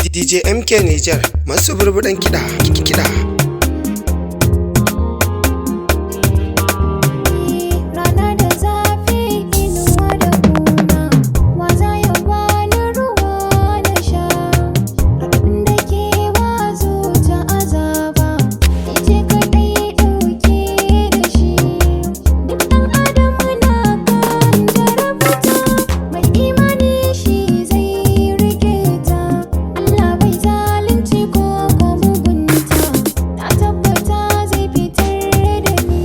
DJ MK Niger masu burbuɗan kiɗa kiɗa. Rana da zafi, inuwa da kuna, wa za ya bani ruwa na sha? Raɗaɗin da ke wa zuciya azaba, ni ce kaɗai ɗauke da shi. Duk ɗan adam na kan jarabta, mai imani shi zai rike ta. Allah bai zalunci ko ko mugunta, na tabbata zai fitar da ni.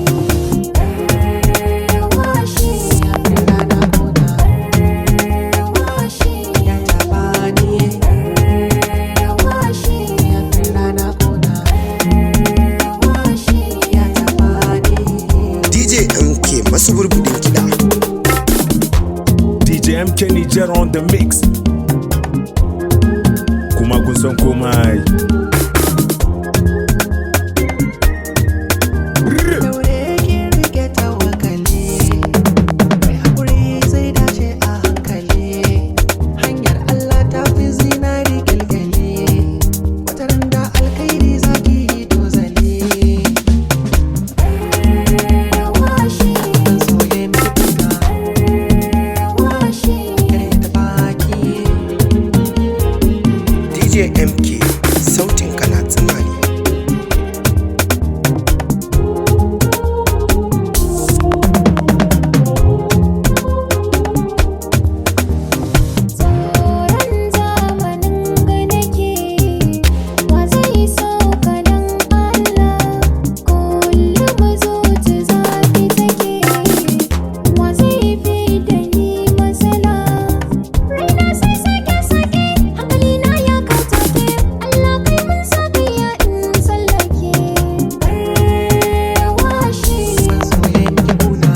Washi, washi, washi, washi. DJ MK masu burbuɗin kiɗa. DJ MK Niger on the mix. Kuma kun san komai. Daure ki rike tawakali, mai haƙuri zai dace a hankali. Hanyar Allah ta fi zinari kyalkyali, wata da alkhairi zaki yi tozali. Washi, Ban soye miki kuka, washi. kar ya taɓa ki. DJ MK, sautin ka na tsima ne. Tsoron zamanin ga nake, wa zai so ka dan Allah? Kullum zuci zafi take, wa zai fi da ni matsala? Raina sai sake-sake, hankalina ya kautake, Allah kai mun sakayya in tsallake. Washi, Ban soye miki kuna,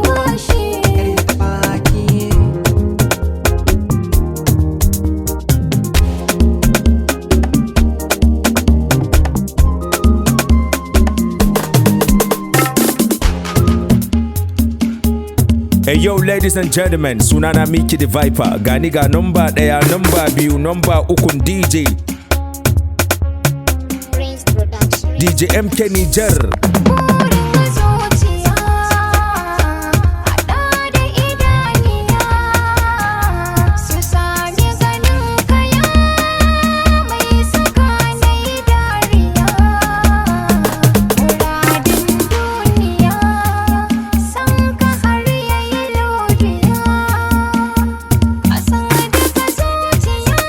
washi. kar ya taɓa ki. Hey yo, ladies and gentlemen, sunana Mickey the Viper. Gani ga number ɗaya, number biyu, number ukun DJ. Prince Production. DJ MK Niger. Burin zuciya, haɗa da idaniya, su sami ganin kaya mai saka na yi dariya. Muradin duniya, san ka har yayi lodiya, a san daga zuciya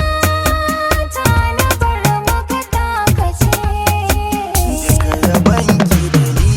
ta na bar maka takace. Duka yabanki da ni.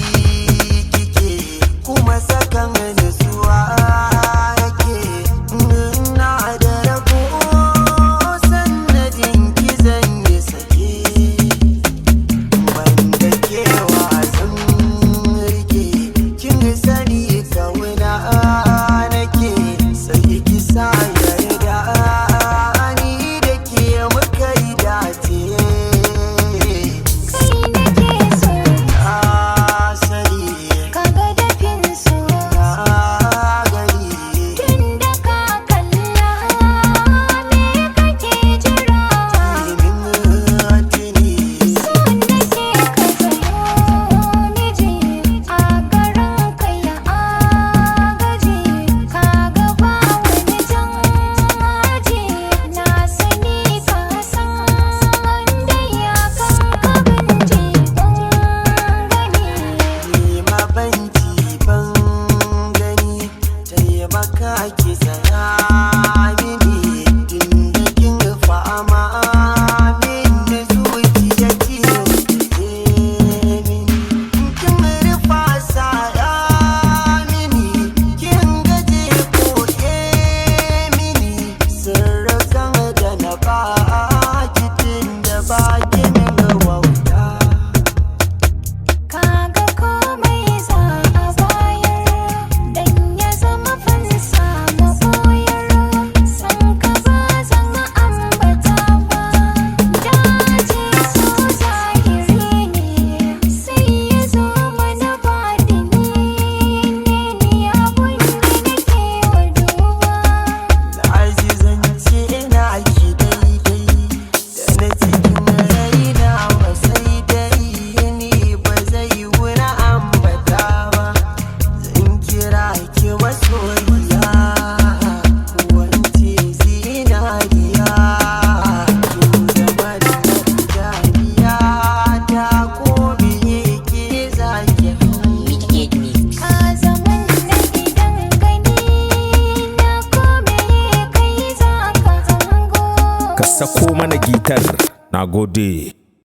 Sako mana gitar. Na gode.